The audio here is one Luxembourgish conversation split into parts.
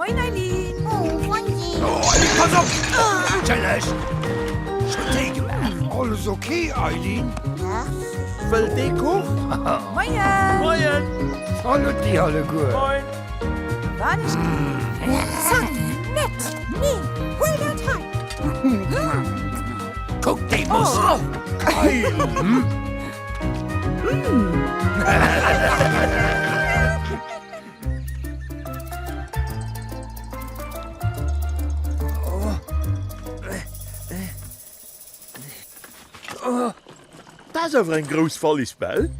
Moien Eileen! Oh, Fonsi! Oh, Eileen, pass op! Entschëllegt! Ech hunn Téi gemaach. Alles ok, Eileen? Merci. Wëllt ee Kuch? Moien! Moien! Salut déi alleguer! Moin! Wann ech Zack, net! Nee, huel dat hei! Kuck déi Mussel! Geil! Hm? Dat ass awer eng grouss Wallis, bell?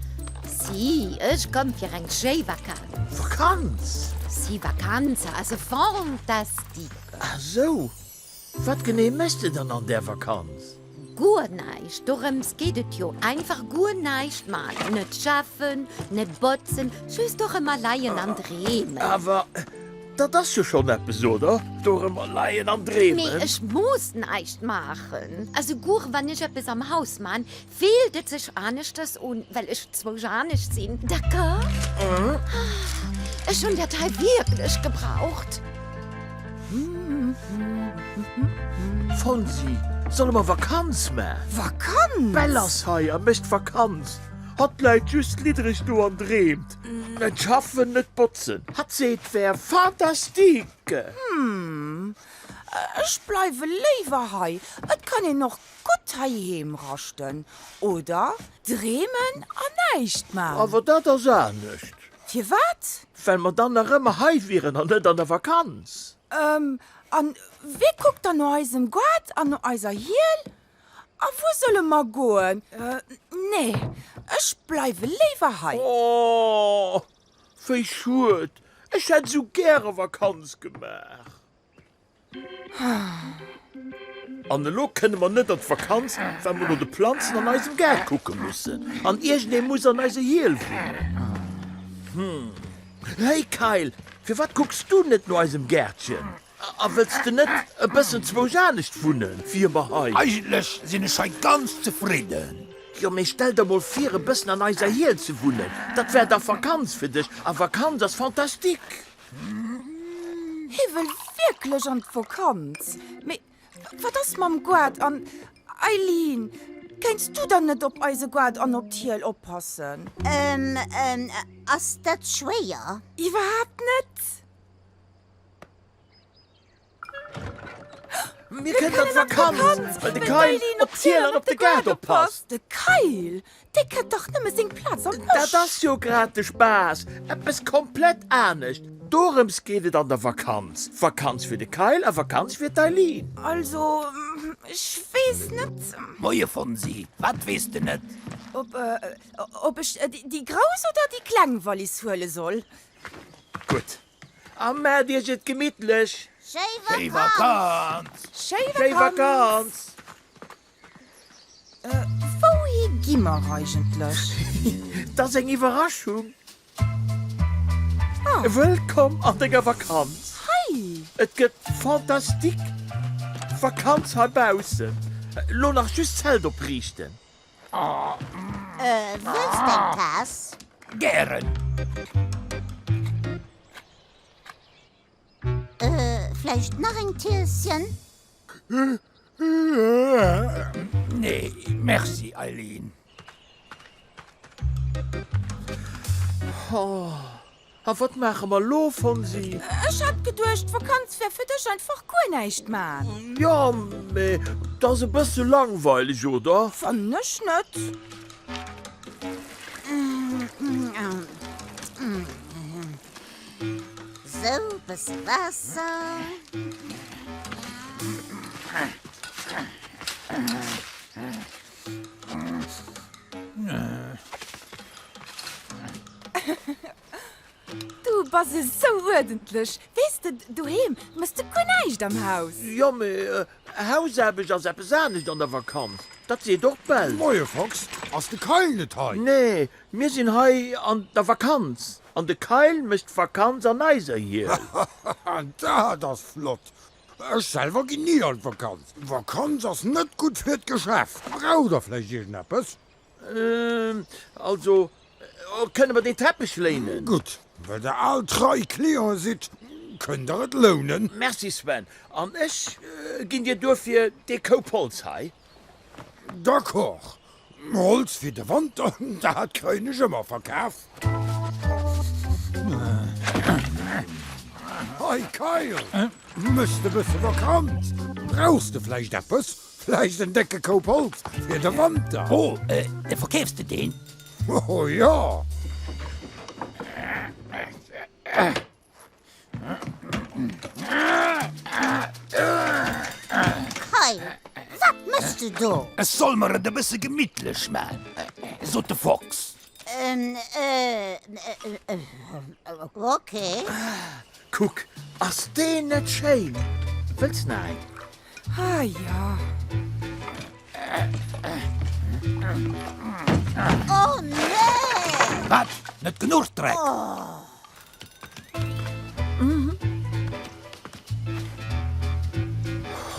Si, ech komm fir eng schéi Vakanz. Vakanz? Si, Vakanz ass fantastique. Ah sou. Wat genee méchs de dann an där Vakanz? Guer näischt, dorëms geet et jo, einfach guer näischt man, net schaffen, net botzen, just dorëmmer leien an dreemen. Awer dat ass jo schonn eppes, oder? Dorëmmer leien an dreemen. Mee ech muss näischt maachen. A souguer wann ech eppes am Haus man, Fillt et sech aneschters un, well ech zwousch anescht sinn, d'accord? Ech hunn dat hei wierklech gebraucht. Fonsi, solle mer Vakanz man? Vakanz? D'Bell ass hei a mécht Vakanz. Hatt läit just liddreg do an dreemt. Net schaffen, net botzen. Hatt seet, wär fantastique. Hm, ech bleiwe léiwer hei. Et kann een och Gutt heiheem raschten oder dreemen an näischt man. Awer dat ass anescht. Firwat? Well mer dann nach ëmmer hei wieren an net an der Vakanz. Ehm, an wee kuckt dann no eisem Goart an no eiser Hiel? A wou solle mer goen? Nee, ech bleiwe léiwer hei. Oh, wéi schued, ech hätt esou gäre Vakanz gemaach. An elo kënne mer net an d'Vakanz, well mer no de Planzen an eisem Gaart kucke mussen. An iergendee muss an eiser Hiel wunnen. Hm. Hey Kyle, firwat kucks du net no eisem Gäertchen? A wëlls de net e bëssen zwousch anescht wunnen, wéi ëmmer hei? Eigentlech sinn ech hei ganz zefridden. Jo, mee stell der mol vir, e bëssen an eiser Hiel ze wunnen, dat wär da Vakanz fir dech. A Vakanz ass fantastique. Hie wëll wierklech an d'Vokanz. Mee wat ass mam Goart an Eileen, kéints du dann net op eise Goart an op d'Hiel oppassen? Ehm, ass dat schwéier? Iwwerhaapt net. Mir kënnen an d'Vakanz, well de Kyle op d'Hiel an op de Gaart oppasst. De Kyle? Dee kennt dach nëmme seng Plaz am Bësch. Dat ass jo grad de Spaass, eppes komplett anescht. Dorëms geet et an der Vakanz. Vakanz fir de Kyle a Vakanz fir d'Eileen. Also, ech weess net. Moie Fonsi, wat weess de net? Ob, ob ech déi grouss oder déi kleng Wallis huele soll. Gutt, A maacht iech et gemittlech! Schéi Vakanz! Schéi Vakanz! Wouhi gi mer eigentlech? 't ass eng Iwwerraschung! Wëllkomm an denger Vakanz! Hei! Et gëtt fantastique! Vakanz heibaussen! Lo nach just d'Zelt opriichten. Wëlls d'eng Taass? Gären. Vläicht nach eng Tiesschen? Nee, merci, Eileen. A wat maache mer lo, Fonsi? Ech hat geduecht, d'Vakanz wär fir dech einfach guer näischt man. Jo, mee 't ass e bësse langweileg, oder? Fannen ech net. Sou, bësse Waasser. Du bass esou uerdentlech. Weess de, doheem mëss de guer näischt am Haus. Jo, mee Hausaarbecht ass eppes anescht an der Vakanz. Dat seet och d'Bell. Moie Fox, ass de Kayl net hei? Nee, mir sinn hei an der Vakanz an de Kayl mécht Vakanz an eiser Hiel. Hahaha, dat ass flott. Ech selwer ginn ni an d'Vakanz. Vakanz ass net gutt fir d'Geschäft. Braucht der vläicht iergendeppes? Also, kënne mer deen Teppech léinen? Gutt, well der al trei Cliente sidd. Kënnt der et lounen. Merci Sven, an ech ginn dir duerfir dee Koup Holz hei. D'accord, Holz fir de Wanter, dat kréien ech ëmmer verkaf. Hei Kayl, mëss de bësse Vakanz? Brauchs de vläicht eppes? Vläicht en décke Koup Holz fir de Wanter? Oh, verkeefs de deen? Oh jo! Kayl, wat mëss de do? Ech soll mer et e bësse gemittlech man, sot de Fox. Ok. Kuck, ass deen net schéin? Wëlls nach eng? Ah jo. Oh nee! Wat? Net genuch Dreck?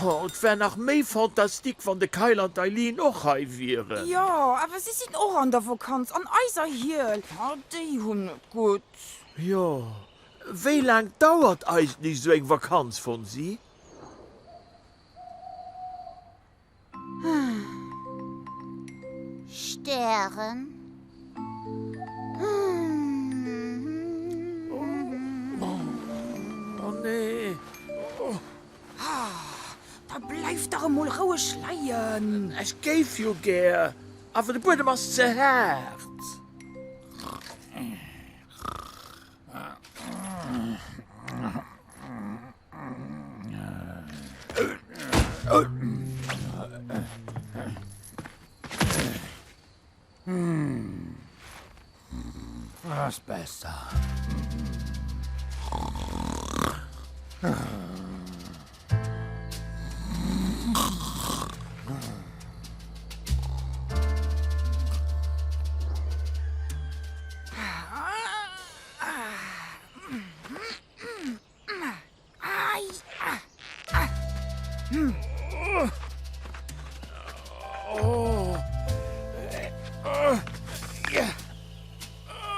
Oh, et wär nach méi fantastique, wann de Kyle an d'Eileen och hei wieren. Jo, awer si sinn och an der Vokanz an eiser Hiel. Oh, déi hunn et gutt. Jo, wéi laang dauert eigentlech esou eng Vakanz, Fonsi? Stären. Oh nee. Da bleif dach emol roueg leien. Ech géif jo gär, awer de Buedem ass ze haart. Ass besser.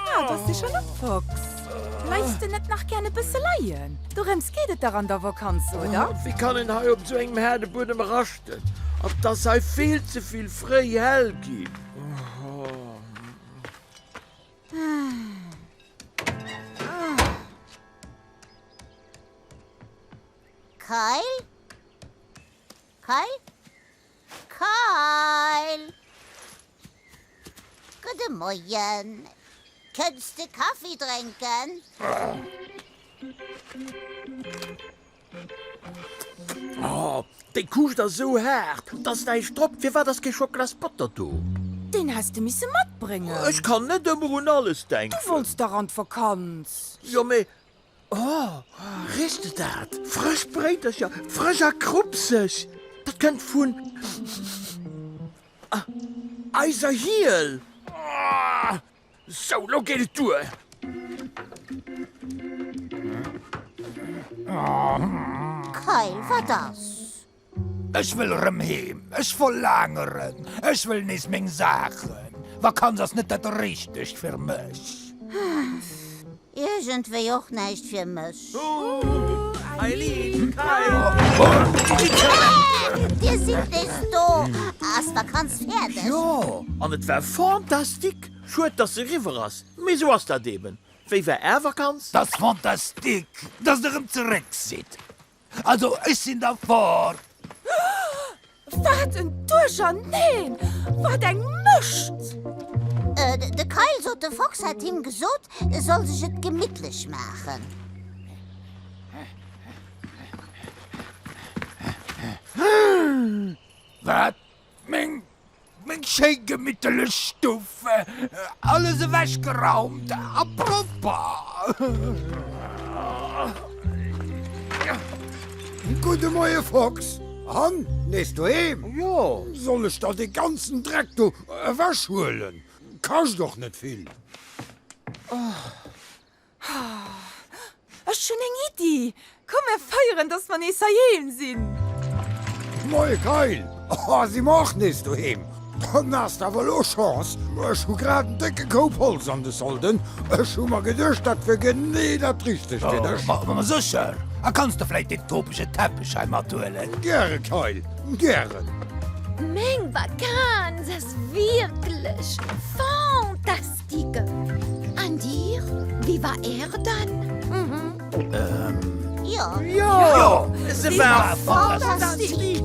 Ah, bass de schonn op, Fox? Bleifs de net nach gären e bësse leien? Dorëms geet et dach an der Vakanz, oder? Wéi kann een hei op esou engem haarde Buedem raschten? An 't ass hei vill ze vill fréi hell ginn. Kayl? Kayl? Kayl! Gudde Moien. Kënns de Kaffi drénken? Oh, déi Kuuscht ass esou haart, et ass näischt drop. Firwat ass kee Schocklasbotter do? Deen häss de misse matbréngen. Ech kann net ëmmer un alles denken. Du wollts dach an d'Vakanz. Jo, mee, oh, richs de dat? Frësch Bréitercher, frësch a krupseg, dat kënnt vun eiser Hiel. Oh, Sou, lo geet et duer! Kayl, wat ass? Ech wëll erëm heem. Ech verlaangeren. Ech wëll nees meng Saachen. Vakanz ass net dat Richtegt fir mech. Iergendwéi och näischt fir mech. Eileen, Kayl! Dir sidd nees do! Ass d'Vakanz fäerdeg? Jo, an et war fantastique! Schued, dass se eriwwer ass, mee sou ass dat eben. Wéi war är Vakanz? T'ass fantastique, dass der erëm zeréck sidd. Also ech sinn da fort. Wat en Duercherneen! Wat eng Mëscht! De Kayl sot, de Fox hätt him gesot, e soll sech et gemittlech maachen. Wat? Meng Meng schéi gemittelech Stuff, alles ewech geraumt a propper. Gudde Moie Fox, an, nees doheem? Jo. Soll ech der dee ganzen Dreck do ewech huelen? Kascht och net vill. Ech hunn eng Iddi! Komm mer feieren, dass mer nees heiheem sinn! Moie Kayl! Oh, si mer och nees doheem? Dann has de awer elo Chance, ech hu grad en décke Koup Holz an de Solden. Ech hu mer geduecht, dat wier genee dat Richtegt fir dech. Ma sécher! A kanns de vläit deen topege Teppech hei mathuelen? Gäre, Kayl, gären. Meng Vakanz ass wierklech fantastique! An dir, wéi war är dann? Jo. Jo, se war fantastique!